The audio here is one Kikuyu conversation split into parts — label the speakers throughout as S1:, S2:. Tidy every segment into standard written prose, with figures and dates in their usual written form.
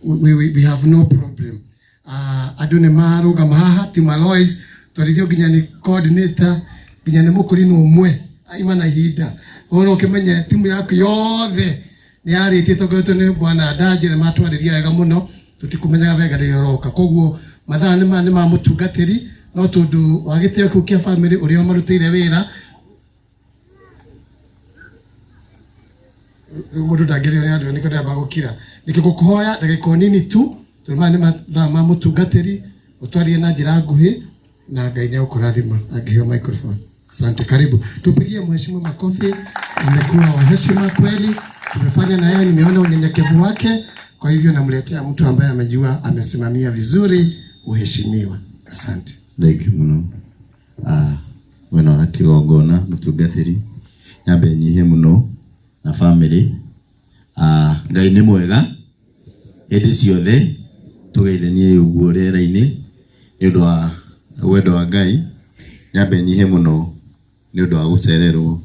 S1: We have no problem. Andũ nĩ marũgama haha ti Malois twarithio nginya nĩ coordinator, nginya nĩ mũkũrinũ ũmwe aima na ihinda. Koguo no ũkĩmenye timu yaku yothe nĩ yarĩtie tongoretio nĩ bwana Ndanje, nĩ matwarĩria wega mũno, tũtikũmenyaga wega rĩrĩa ũroka. Koguo mathaa nĩ ma mũtungatĩri, no tondũ wa gĩtĩo kĩu kĩa family ũrĩa ũmarutĩire wĩra, rĩu mũndũ ndangĩrĩo nĩ andũ, nĩkĩo ndĩramba gũkira. Nĩkĩo ngũkũhoya ndagĩka o nini tu, tondũ maya nĩ mathaa ma mũtungatĩri, ũtwarie na njĩra nguhĩ na Ngai nĩ agũkũrathima. Angĩheo microphone. Asante, karibu. Tupigie mheshimiwa makofi, amekuwa wa heshima kweli. Tumefanya na yeye, nimeona unyenyekevu wake, kwa hivyo namletea mtu ambaye amejua amesimamia vizuri uheshimiwa. Asante.
S2: Thank you muno. Mwena wa kigongona mutungatiri, nyambe nyihie muno na family. Ngai nĩ mwega hĩndĩ ciothe, tũgeithanie ũguo rĩera-inĩ nĩ ũndũ wa wendo wa Ngai. Nyambe nyihie mũno nĩ ũndũ wa gũcererwo,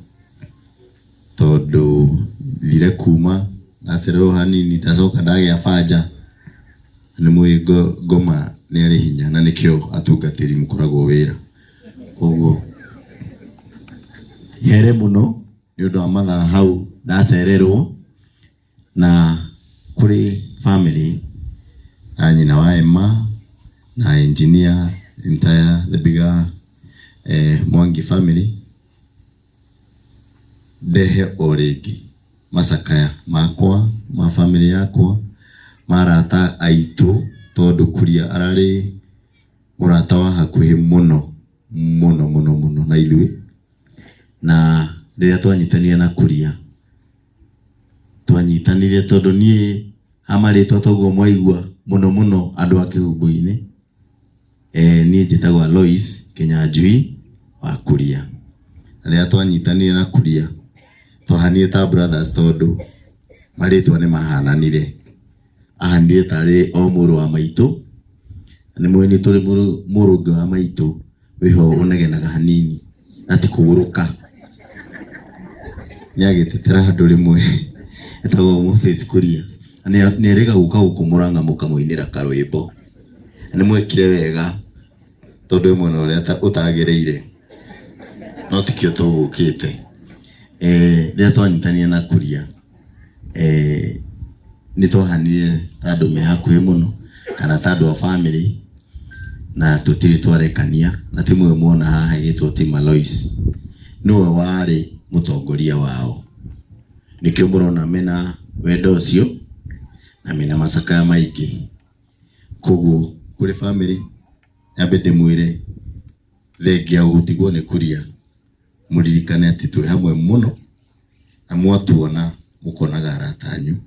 S2: tondũ thire kuma ndacererwo hanini, ndacoka ndagĩa banja. Nĩ mũĩ ngoma nĩ arĩ hinya, na nĩkĩo atungatĩri mũkoragwo wĩra. Koguo here mũno nĩ ũndũ wa mathaa hau ndacererwo. Na kũrĩ family na nyina wa Emma na engineer, entire the bigger Mwangi family, ndehe o rĩngĩ macakaya makwa, ma family yakwa, ma arata aitũ, tondũ Kuria ararĩ mũrata wa hakuhĩ mũno mũno mũno mũno na ithuĩ. Na rĩrĩa twanyitanire na Kuria, twanyitanire tondũ niĩ ha marĩtwa toguo mwaigua mũno mũno andũ a kĩhumbu-inĩ, niĩ njĩtagwo Alois Kinyanjui wa Kuria. Na rĩrĩa twanyitanire na Kuria, twahanire ta brothers, tondũ marĩtwa nĩ mahananire. Ahanire tarĩ o mũrũ wa maitũ. Nĩ mũĩ nĩ tũrĩ mũrũ ũngĩ wa maitũ wĩho ũnegenaga hanini na ti kũgũrũka. Nĩ agĩtetera andũ rĩmwe etagwo Moses Kuria. Nĩ erĩga gũka gũkũ Mũrang'a mũkamũinĩra karwĩmbo. Nĩ mwekire wega tondũ wĩ mwena ũrĩa ũtagĩrĩire, no tikĩo tũgũkĩte. Rĩrĩa twanyitanire na Kuria, nĩ twahanire ta andũ me hakuhĩ mũno kana ta andũ a family, na tũtirĩ twarekania. Na timu ĩyo muona haha ĩgĩtwo Team Alois, nĩwe warĩ mũtongoria wao, nĩkĩo mũrona mena wendo ũcio na mena macakaya maingĩ. Koguo kũrĩ family, nyambe ndĩmwĩre thengia gũtigwo nĩ Kuria, mũririkane atĩ twĩ hamwe mũno, na mwatuona mũkonaga arata anyu,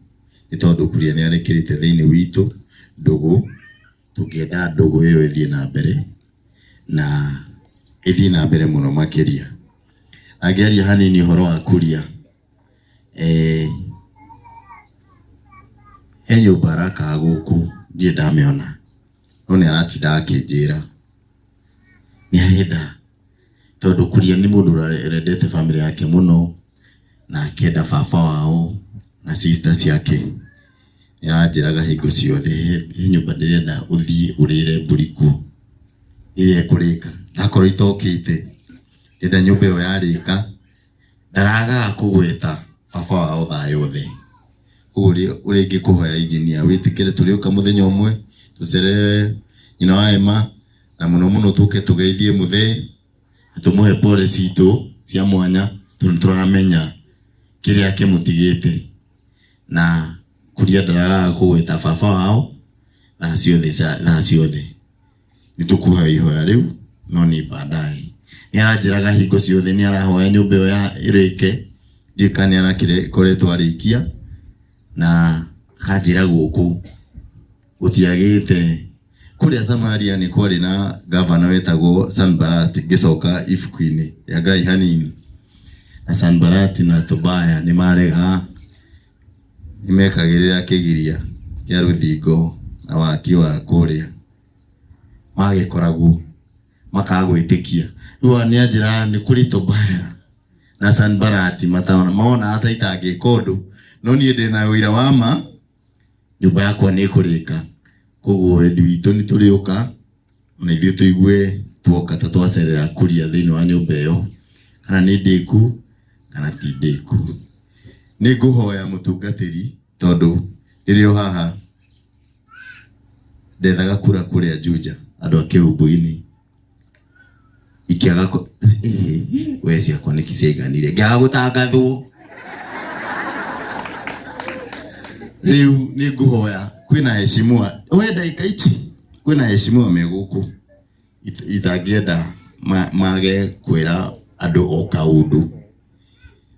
S2: nĩ tondũ Kuria nĩ arekĩrĩte thĩinĩ witũ ndũgũ. Tũngĩenda ndũgũ ĩyo ĩthiĩ na mbere na ĩthiĩ na mbere mũno makĩria. Angĩaria hanini ũhoro wa Kuria, he nyũmba arakaga gũkũ, ndirĩ ndamĩona, no nĩ aratinda akĩnjĩra nĩ arenda, tondũ Kuria nĩ mũndũ ũrendete family yake mũno na akenda baba wao na sister ciake. Nĩ aranjĩraga hingo ciothe, he nyũmba ndĩrenda ũthiĩ ũrĩre mbũri kuo rĩrĩa ĩkũrĩka, ndakorwo itokĩte, ndĩrenda nyũmba ĩyo yarĩka. Ndaragaga kũgweta baba wao thaa yothe. Koguo ũrĩa ingĩkũhoya engineer, wĩtĩkĩre tũrĩũka mũthenya ũmwe tũcerere nyina wa Emma, na mũno mũno tũke tũgeithie mũthee na tũmũhe pole citũ cia mwanya, tondũ nĩ tũramenya kĩrĩa kĩmũtigĩte. Na Kuria ndaragaga kũgweta baba wao thaa ciothe, thaa ciothe. Nĩ tũkũhoya ihoya rĩu, no nĩ baadaye. Nĩ aranjĩraga hingo ciothe nĩ arahoya nyũmba ĩyo ya ĩrĩke, ndiũĩ kana nĩ arakĩkoretwo arĩkia, na akanjĩra gũkũ gũtiagĩte. Kũrĩa Samaria nĩ kwarĩ na gavana wetagwo Sanbalati, ngĩcoka ibuku-inĩ rĩa Ngai hanini. Na Sanbalati na Tobaya nĩ marega, nĩ mekagĩrĩra kĩgiria kĩa rũthingo na waki wa kũrĩa magĩkoragwo makaga gwĩtĩkia. Rĩu nĩ anjĩraga nĩ kũrĩ Tobaya na Sanbalati monaga ta itangĩka ũndũ, no niĩ ndĩna ũira wa ma. Nyũmba yakwa nĩ ĩkũrĩka. Koguo wendi witũ nĩ tũrĩũka ona ithuĩ tũigue tuoka ta twacerera Kuria thĩinĩ wa nyũmba ĩyo, kana nĩ ndĩku kana ti ndĩku. Nĩ ngũhoya mũtungatĩri tondũ rĩrĩa o haha ndethaga kura kũrĩa Juja andũ a Kĩhumbu-inĩ ikĩaga we ciakwa nĩkĩ ciaiganire ngĩaga gũtangathwo. Rĩu nĩ ngũhoya kwĩna heshimiwa we ndagĩka ici kwĩna heshimiwa me gũkũ itangĩenda mage kwĩra andũ o kaũndũ,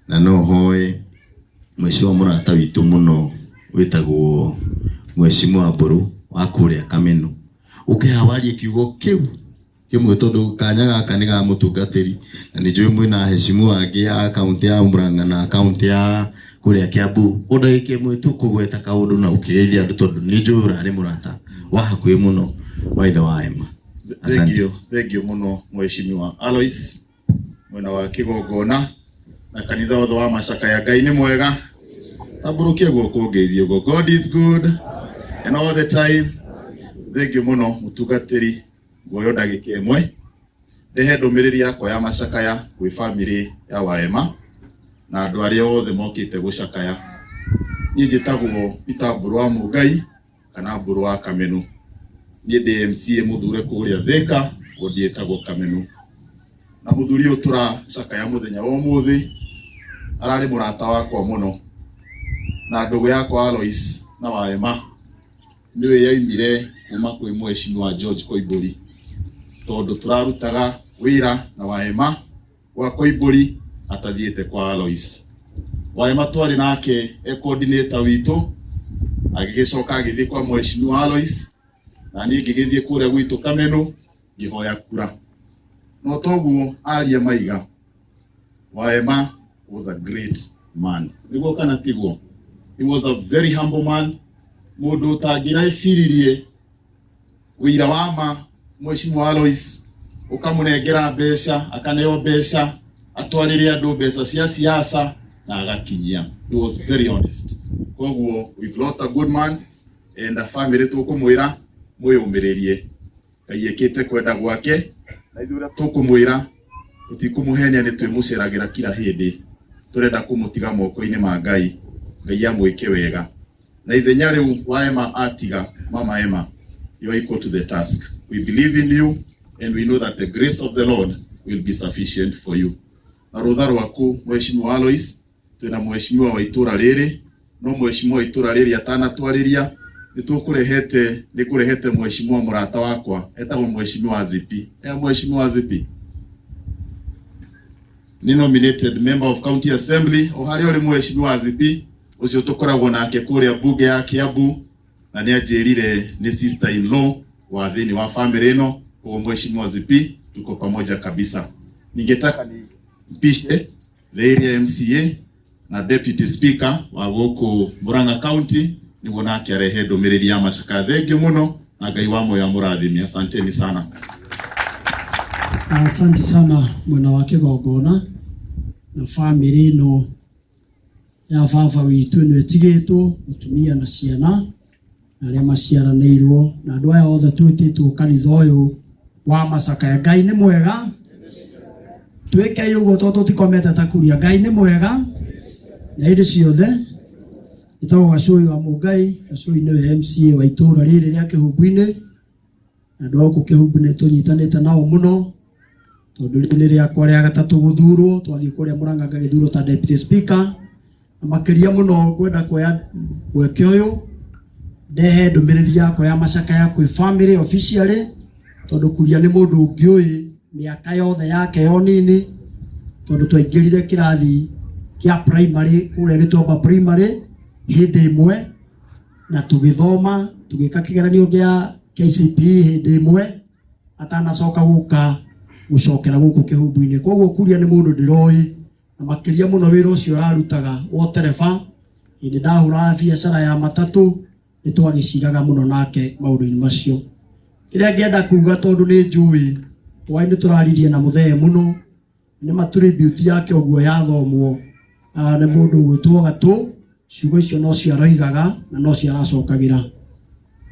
S2: na no hoe mheshimiwa mũrata witũ mũno wĩtagwo mheshimiwa Mbũrũ wa kũrĩa Kameno ũke haha warie kiugo kĩu kĩmwe tondũ kanya gaka nĩ ga mũtungatĩri na nĩ njũĩ mwĩna heshimiwa angĩ ya kaũntĩ ya Murang'a na kaũntĩ ya kũrĩa Kiambu. O ndagĩka ĩmwe tu kũgweta kaũndũ na ũkĩgeithia andũ tondũ nĩ njũĩ ũrarĩ mũrata wa hakuhĩ mũno wa ithe wa Emma. Asante.
S3: Thank you, thank you mũno mheshimiwa Alois mwena wa kĩgongona na kanitha wothe wa Macakaya. Ngai nĩ mwega, tambũrũkia guoko ngeithie ũguo. God is good and all the time. Thank you mũno mũtungatĩri, nguoyo ndagĩka ĩmwe ndehe ndũmĩrĩri yakwa ya macakaya gwĩ family ya Waema na andũ arĩa othe mokĩte gũcakaya. Niĩ njĩtagwo Peter Mbũrũ wa Mũngai kana Mbũrũ wa Kamenu. Niĩ ndĩ MCA mũthure kũrĩa Thĩka, wodi ĩtagwo Kamenu. Na mũthuri ũyũ tũracakaya mũthenya wa ũmũthĩ ararĩ mũrata wakwa mũno, na ndũgũ yakwa Alois na Waema nĩwe yaumire kuma kwĩ mheshimiwa George Koimbũri, tondũ tũrarutaga wĩra na Waema gwa Koimbũri atathiĩte kwa Alois. Waema twarĩ nake e coordinator witũ, agĩgĩcoka agĩthiĩ kwa mheshimiwa Alois, na niĩ ngĩgĩthiĩ kũrĩa gwitũ Kamenu ngĩhoya kura. No toguo aria maiga, Waema was a great man. Nĩguo kana tiguo? He was a very humble man, mũndũ ũtangĩreciririe wĩira wa ma mheshimiwa Alois ũkamũnengera mbeca akaneo mbeca atwarĩre andũ mbeca cia siasa na agakinyia. He was very honest. Koguo we've lost a good man and a family tũkũmwĩra mwĩyũmĩrĩrie. Ngai ekĩte kwenda gwake na ithuĩ ũrĩa tũkũmwĩra tũtikũmũhenia nĩ twĩmũceragĩra kila hĩndĩ. Tũrenda kũmũtiga moko-inĩ ma Ngai, Ngai amwĩke wega. Na ithenya rĩu Waema atiga, Mama Emma, you are equal to the task. We believe in you and we know that the grace of the Lord will be sufficient for you. Na rũtha rwaku Mheshimiwa Alois, twĩna mheshimiwa wa itũra rĩrĩ, no mheshimiwa wa itũra rĩrĩ atanatwarĩria nĩ tũkũrehete nĩ kũrehete mheshimiwa mũrata wakwa etagwo mheshimiwa Zipi. Mheshimiwa Zipi nĩ nominated member of county assembly o harĩa ũrĩ mheshimiwa Zipi ũcio tũkoragwo nake kũrĩa bunge ya Kiambu, na nĩ anjĩrire nĩ sister in law wa thĩinĩ wa family ĩno. Koguo mheshimiwa Zipi tuko pamoja kabisa. Ningetaka nimpishe the area MCA na deputy speaker wa gũkũ Murang'a County nĩguo nake arehe ndũmĩrĩri ya macakaya. Thengiũ mũno na Ngai wa moyo amũrathime. Asanteni sana.
S4: Asante sana mwena wa kĩgongona na family ĩno ya baba witũ ĩno ĩtigĩtwo mũtumia na ciana na arĩa maciaranĩirwo na andũ aya othe twĩtĩtwo kanitha ũyũ wa macakaya. Ngai nĩ mwega, twĩkei ũguo tondũ tũtikomete ta Kuria. Ngai nĩ mwega na hĩndĩ ciothe. Njĩtagwo Gacũi wa Mũngai. Gacũi nĩwe MCA wa itũũra rĩrĩ rĩa Kĩhumbu-inĩ, na andũ a gũkũ Kĩhumbu nĩ tũnyitanĩte nao mũno tondũ rĩu nĩ rĩakwa rĩa gatatũ gũthurwo. Twathiĩ kũrĩa Murang'a ngagĩthurwo ta deputy speaker, na makĩria mũno ngwenda kuoya mweke ũyũ ndehe ndũmĩrĩri yakwa ya macakaya kwĩ family officially, tondũ Kuria nĩ mũndũ ũngĩũĩ mĩaka yothe yake yo nini, tondũ twaingĩrire kĩrathi kĩa primary kũrĩa Gĩtuamba primary hĩndĩ ĩmwe, na tũgĩthoma tũgĩka kĩgeranio gĩa KCPE hĩndĩ ĩmwe atanacoka gũka gũcokera gũkũ Kĩhumbu-inĩ. Koguo Kuria nĩ mũndũ ndĩroĩ na makĩria mũno wĩra ũcio ararutaga wa ũtereba. Hĩndĩ ndahũraga biacara ya matatũ nĩ twagĩciraga mũno nake maũndũ-inĩ macio. Kĩrĩa ngĩenda kuga tondũ nĩ njũĩ hwaĩ nĩ tũraririe na mũthee mũno, nĩ ma tribute yake ũguo yathomwo nĩ mũndũ ũgwĩtwo Gatũ. Ciugo icio no ciaroigaga na no ciaracokagĩra.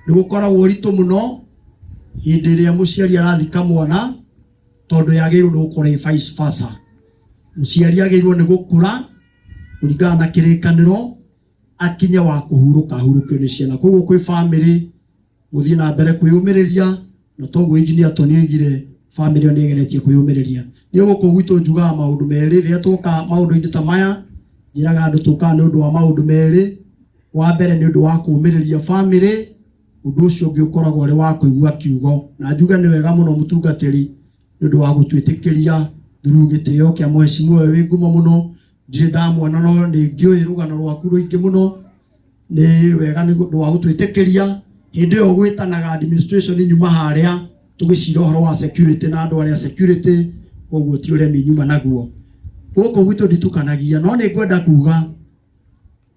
S4: Nĩ gũkoragwo ũritũ mũno hĩndĩ ĩrĩa mũciari arathika mwana, tondũ yagĩrĩirwo nĩ gũkorwo ĩ vice versa. Mũciari agĩrĩirwo nĩ gũkũra kũringana na kĩrĩkanĩro, akinye wa kũhurũka ahurũkio nĩ ciana. Koguo kwĩ famĩlĩ mũthiĩ na mbere kwĩyũmĩrĩria, na toguo engineer Tony oigire famĩlĩ ĩyo nĩ ĩgeretie kwĩyũmĩrĩria. Niĩ gũkũ gwitũ njugaga maũndũ merĩ rĩrĩa twoka maũndũ-inĩ ta maya, njĩraga andũ tũkaga nĩ ũndũ wa maũndũ merĩ. Wa mbere nĩ ũndũ wa kũũmĩrĩria famĩlĩ, ũndũ ũcio ũngĩ ũkoragwo ũrĩ wa kũigua kiugo. Na njuge nĩ wega mũno mũtungatĩri nĩ ũndũ wa gũtwĩtĩkĩria through gĩtĩo kĩa mheshimiwa ũyũ wĩ ngumo mũno. Ndirĩ ndamuona no nĩ ngĩũĩ rũgano rwaku rũingĩ mũno. Nĩ wega nĩ ũndũ wa gũtwĩtĩkĩria hĩndĩ ĩyo gwĩtanaga administration nyuma harĩa tũgĩcira ũhoro wa security na andũ arĩa security, koguo ti ũremi nyuma naguo. Gũkũ gwitũ nditukanagia, no nĩ ngwenda kuga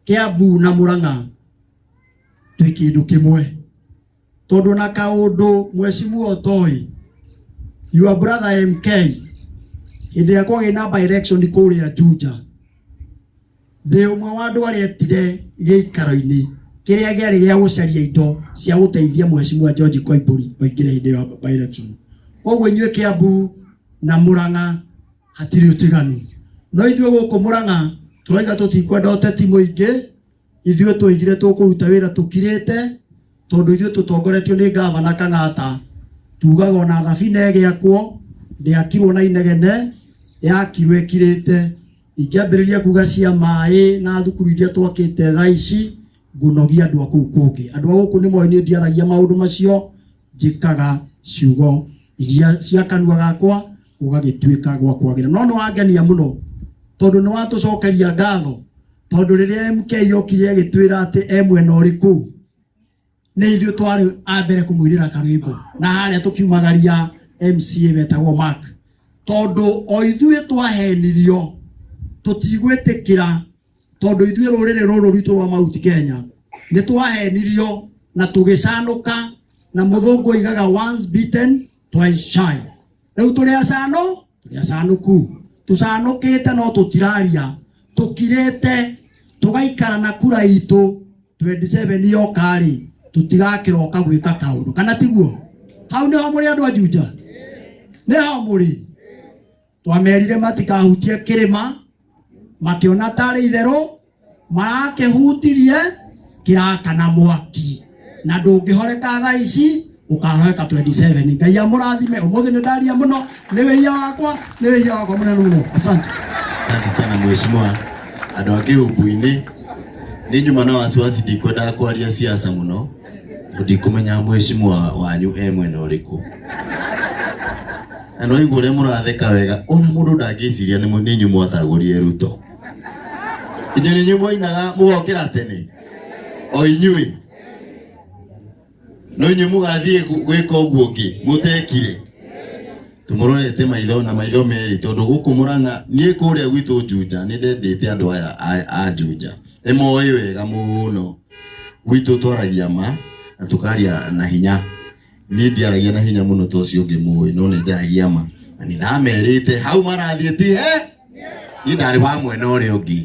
S4: Kiambu na Murang'a twĩ kĩndũ kĩmwe, tondũ na kaũndũ mheshimiwa ũtoĩ, your brother MK hĩndĩ ĩrĩa kwagĩ na by election kũrĩa Juja, ndĩ ũmwe wa andũ arĩa etire gĩikaro-inĩ kĩrĩa kĩarĩ gĩa gũcaria indo cia gũteithia mheshimiwa George Koimbũri oingĩre hĩndĩ ya by election. Koguo inyuĩ Kiambu na Murang'a hatirĩ ũtiganu, no ithuĩ gũkũ Murang'a tũrauga tũtikwenda ũteti mũingĩ. Ithuĩ twoigire tũkũruta wĩra tũkirĩte, tondũ ithuĩ tũtongoretio nĩ gavana Kang'ata. Tugaga ona thabina ĩgĩakwo ndĩakirwo na inegene, yakirwo ĩkirĩte. Ingĩambĩrĩria kuga cia maĩ na thukuru iria twakĩte thaa ici, ngũnogia andũ a kũu kũngĩ. Andũ a gũkũ nĩ moĩ niĩ ndiaragia maũndũ macio, njĩkaga ciugo iria cia kanua gakwa gũgagĩtuĩka gwa kwagĩra. No nĩ wangenia mũno tondũ nĩ watũcokeria ngatho, tondũ rĩrĩa MK okire agĩtwĩra atĩ e mwena ũrĩkũ, nĩ ithuĩ twarĩ a mbere kũmũinĩra karwĩmbo, na harĩa tũkiumagaria MCA wetagwo Mark, tondũ o ithuĩ twahenirio tũtigwĩtĩkĩra, tondũ ithuĩ rũrĩrĩ rũrũ rwitũ rwa Mount Kenya nĩ twahenirio na tũgĩcanũka, na mũthũngũ oigaga once beaten twice shy. Rĩu tũrĩ acano, tũrĩ acanũku, tũcanũkĩte no tũtiraria, tũkirĩte tũgaikara na kura itũ. 27 yoka rĩ, tũtigakĩroka gwĩka kaũndũ, kana tiguo? Hau nĩho mũrĩ andũ a Juja, nĩho mũrĩ. Twamerire matikahutie kĩrĩma, makĩona tarĩ itherũ, marakĩhutirie kĩrakana mwaki, na ndũngĩhoreka thaa ici, ũkahoreka 27. Ngai amũrathime. Ũmũthĩ nĩ ndaria mũno, nĩ wĩhia wakwa, nĩ wĩhia wakwa mũnene mũno. Asante.
S2: Asante sana mheshimiwa. Andũ a Kĩhumbu-inĩ, nĩ nyuma na wasiwasi, ndikwendaga kwaria siasa mũno, ndikũmenya mheshimiwa wanyu e mwena ũrĩkũ. Na no igua ũrĩa mũratheka wega, ona mũndũ ndangĩciria nĩ inyuĩ mwacagũrire Ruto. Inyuĩ nĩ inyuĩ mwainaga mũgokĩra tene, o inyuĩ no inyuĩ mũgathiĩ gwĩka ũguo ũngĩ mũtekire. Tũmũrorete maitho na maitho merĩ, tondũ gũkũ Murang'a, niĩ kũrĩa gwitũ Juja nĩ ndendete andũ aya a Juja, nĩ moĩ wega mũno. Gwitũ twaragia ma na tũkaria na hinya. Niĩ ndiaragia na hinya mũno ta ũcio ũngĩ mũĩ, no nĩ njaragia ma, na nĩ ndamerĩte hau marathiĩ ti he niĩ ndarĩ wa mwena ũrĩa ũngĩ,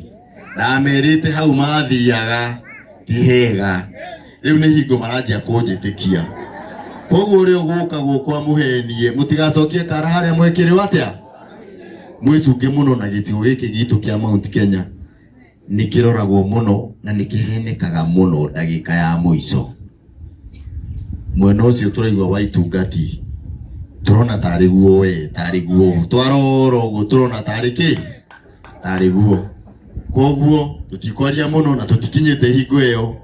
S2: ndamerĩte hau mathiaga ti hega. Rĩu nĩ hingo maranjia kũnjĩtĩkia. Koguo ũrĩa ũgũka gũkũ amũhenie, mũtigacokie kara harĩa mwekĩrĩrwo atĩa, mwĩcunge mũno. Na gĩcigo gĩkĩ gitũ kĩa Mount Kenya nĩ kĩroragwo mũno na nĩ kĩhenekaga mũno ndagĩka ya mũico. Mwena ũcio tũraigua wa itungati, tũrona tarĩ guo we, tarĩ guo twarora ũguo, tũrona tarĩ kĩ, tarĩ guo. Koguo tũtikwaria mũno na tũtikinyĩte hingo ĩyo,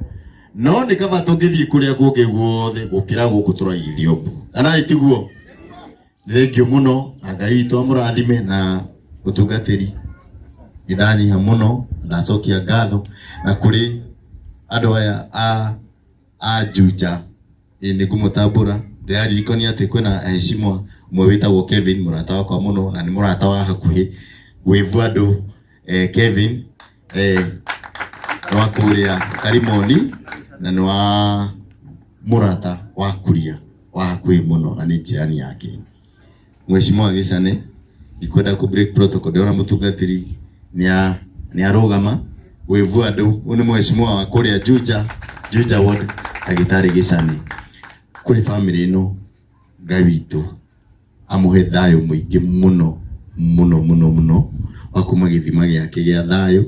S2: no nĩ kaba tũngĩthiĩ kũrĩa kũngĩ guothe gũkĩra gũkũ tũraigithio mbu, kana tiguo? Thengiũ mũno, na Ngai witũ amũrathime na ũtungatĩri. Nĩ ndanyiha mũno, ndacokia ngatho na kũrĩ andũ aya a Juja. Ĩ nĩ ngũmũtambũra, ndĩraririkania atĩ kwĩna heshima ũmwe wĩtagwo Kevin, mũrata wakwa mũno na nĩ mũrata wa hakuhĩ gwĩvu andũ. Kevin nĩ wa kũrĩa Karimoni na nĩ wa mũrata wa kuria wa hakuhĩ mũno na nĩ jirani yake. Mheshimiwa Gĩcane, ndikwenda kũ break protocol, ndĩrona mũtungatĩri nĩ arũgama. Wĩvu andũ, ũyũ nĩ mheshimiwa wa kũrĩa Juja, Juja Ward, ndagĩtarĩ Gĩcani. Kũrĩ bamĩrĩ ĩno, Ngai witũ amũhe thayũ mũingĩ mũno mũno mũno mũno wa kuma gĩthima gĩake gĩa thayũ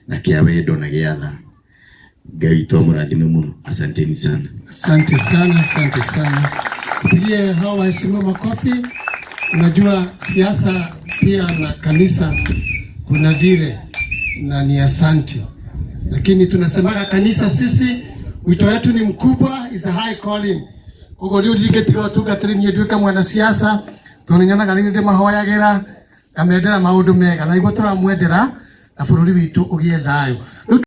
S2: na kĩa wendo na gĩa tha. Ngai witũ amũrathime mũno. Asanteni sana.
S1: Asante sana, asante sana. Pigie hawa waheshimiwa makofi. Unajua siasa pia na kanisa kuna vile, na ni asante, lakini tunasemaga kanisa sisi wito wetu ni mkubwa, is a high calling. Koguo riu ndingĩtiga ũtungatĩri niĩ nduĩke mwanasiasa tondũ nyonaga nĩ ndĩmahoyagĩra ngamendera maũndũ mega na nĩguo tũramwendera na bũrũri witũ ũgĩe thayũ. Rĩu.